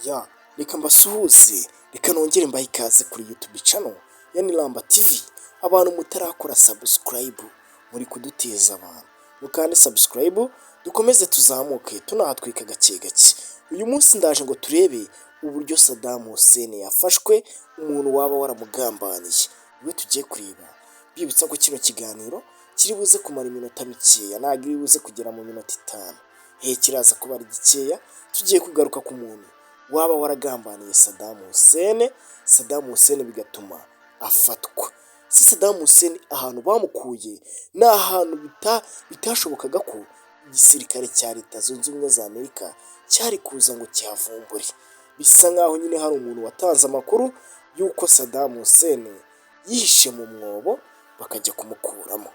Ya, reka mbasuhuze, reka nongere mbahe ikaze kuri YouTube channel ya Niramba TV. Abantu mutarakora subscribe, muri kuduteza abantu. Mukande subscribe, dukomeze tuzamuke, tunahatwika gake gake. Uyu munsi ndaje ngo turebe uburyo Saddam Hussein yafashwe, umuntu waba waramugambaniye niwe tugiye kureba. Bibutsa ko kino kiganiro kiri buze kumara iminota mikeya, ntabwo iri buze kugera mu minota 5, kiraza kuba ari gikeya. Tugiye kugaruka ku muntu waba waragambaniye Saddam Hussein, Saddam Hussein bigatuma afatwa. Si Saddam Hussein, ahantu bamukuye ni ahantu bitashobokaga ko igisirikare cya Leta Zunze Ubumwe za Amerika cyari kuza ngo kihavumbure. Bisa nkaho nyine hari umuntu watanze amakuru y'uko Saddam Hussein yihishe mu mwobo, bakajya kumukuramo.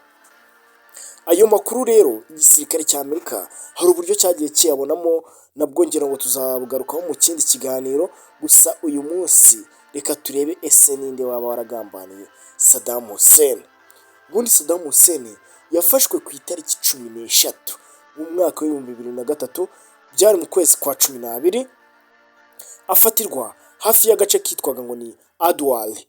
Ayo makuru rero, igisirikare cya Amerika hari uburyo cyagiye kiyabonamo, nabwo ngira ngo tuzabugarukaho mu kindi kiganiro. Gusa uyu munsi reka turebe: ese ninde waba waragambaniye Saddam Hussein? Ubundi Saddam Hussein yafashwe ku itariki 13 mu mwaka wa 2003, byari mu kwezi kwa 12, afatirwa hafi y'agace kitwaga ngo ni Adwari.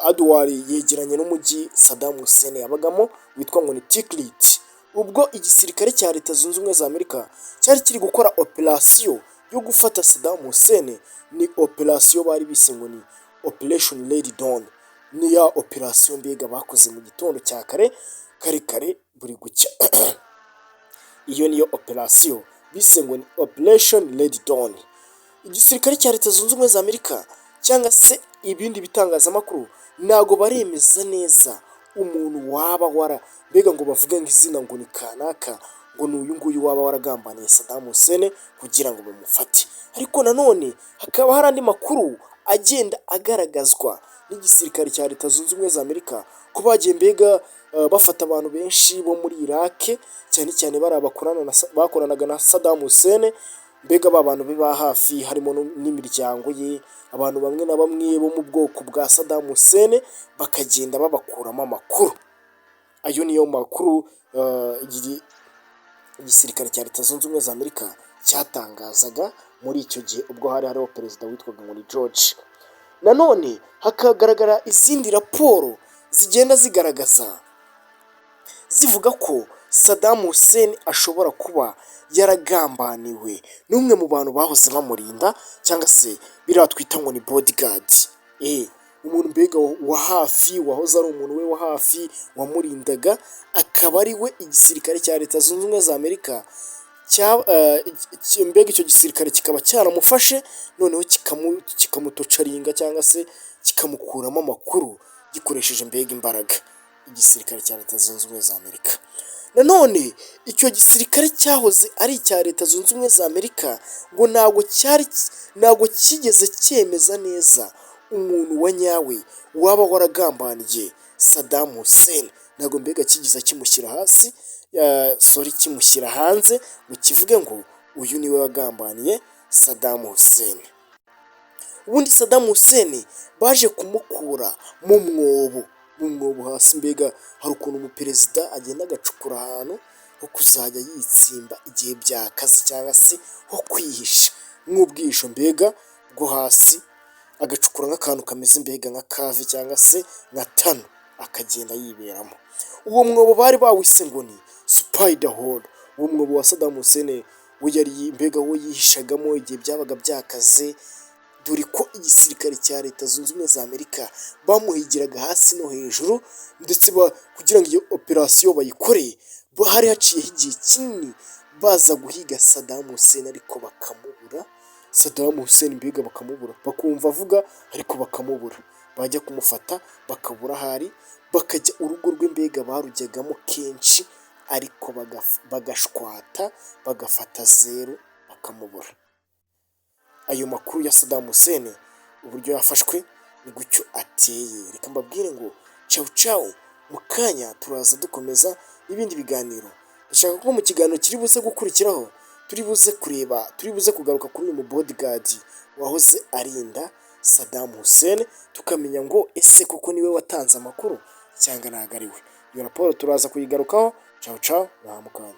Adwari yegeranye n'umujyi Saddam Hussein yabagamo witwa ngo ni Tikrit. Ubwo igisirikare cya Leta Zunze Ubumwe za Amerika cyari kiri gukora operasiyo yo gufata Saddam Hussein, ni operasiyo bari bise ngo ni Operation Red Dawn. Ni ya operasiyo mbega bakoze mu gitondo cya kare kare kare buri gucya. Iyo niyo operasiyo bise ngo ni Operation Red Dawn. Igisirikare cya Leta Zunze Ubumwe za Amerika cyangwa se ibindi bitangazamakuru ntabwo baremeza neza umuntu waba wara, mbega ngo bavuge ngo izina ngo ni kanaka, ngo ni uyu nguyu waba waragambaniye Saddam Hussein kugira ngo bamufate. Ariko nanone hakaba hari andi makuru agenda agaragazwa n'igisirikare cya Leta Zunze Ubumwe za Amerika ko bagiye mbega bafata abantu benshi bo muri Iraq, cyane cyane bariya bakoranaga na Saddam Hussein, mbega ba bantu be ba hafi, harimo n'imiryango ye, abantu bamwe na bamwe bo mu bwoko bwa Saddam Hussein, bakagenda babakuramo amakuru. Ayo niyo makuru igisirikare cya Leta Zunze Ubumwe za Amerika cyatangazaga muri icyo gihe, ubwo hari hariho perezida witwaga ngo ni George. Nanone hakagaragara izindi raporo zigenda zigaragaza, zivuga ko Saddam Hussein ashobora kuba yaragambaniwe n'umwe mu bantu bahoze bamurinda, cyangwa se biriya twita ngo ni bodyguard, umuntu mbega wa hafi, wahoze ari umuntu we wa hafi wamurindaga, akaba ari we igisirikare cya Leta Zunze Ubumwe za Amerika, mbega icyo gisirikare kikaba cyaramufashe, noneho kikamutorturinga cyangwa se kikamukuramo amakuru gikoresheje mbega imbaraga, igisirikare cya Leta Zunze Ubumwe za Amerika. Nanone icyo gisirikare cyahoze ari icya Leta Zunze Ubumwe za Amerika ngo ntabwo cyigeze cyemeza neza umuntu wa nyawe waba waragambaniye Saddam Hussein. Ntabwo mbega kigeze kimushyira hasi, sorry, kimushyira hanze ngo kivuge ngo uyu niwe wagambaniye Saddam Hussein. Ubundi Saddam Hussein baje kumukura mu mwobo, mu mwobo hasi. Mbega hari ukuntu umuperezida agenda agacukura ahantu ho kuzajya yitsimba igihe byakaze, cyangwa se ho kwihisha nk'ubwihisho mbega bwo hasi, agacukura nk'akantu kameze mbega nka cave cyangwa se nka tunnel, akagenda yiberamo. Uwo mwobo bari bawise ngo ni Spider Hole. Uwo mwobo wa Saddam Hussein we yari mbega wo yihishagamo igihe byabaga byakaze, dore ko igisirikare cya Leta Zunze Ubumwe za Amerika bamuhigiraga hasi no hejuru, ndetse kugira ngo iyo operasiyo bayikore hari haciyeho igihe kinini baza guhiga Saddam Hussein ariko bakamubura. Saddam Hussein mbega bakamubura, bakumva avuga ariko bakamubura, bajya kumufata bakabura aho ari, bakajya urugo rwe mbega barujyagamo kenshi ariko bagashwata, bagafata zeru, bakamubura. Ayo makuru ya Saddam Hussein, uburyo yafashwe, ni gutyo ateye. Reka mbabwire ngo cawu cawu, mu kanya turaza dukomeza n'ibindi biganiro. Ndashaka ko mu kiganiro kiri buze gukurikiraho turi buze kureba, turi buze kugaruka kuri uyu mu bodyguard wahoze arinda Saddam Hussein, tukamenya ngo ese koko niwe watanze amakuru cyangwa ntabwo ari we? Iyo raporo turaza kuyigarukaho. Cawu cawu, naha mu kanya.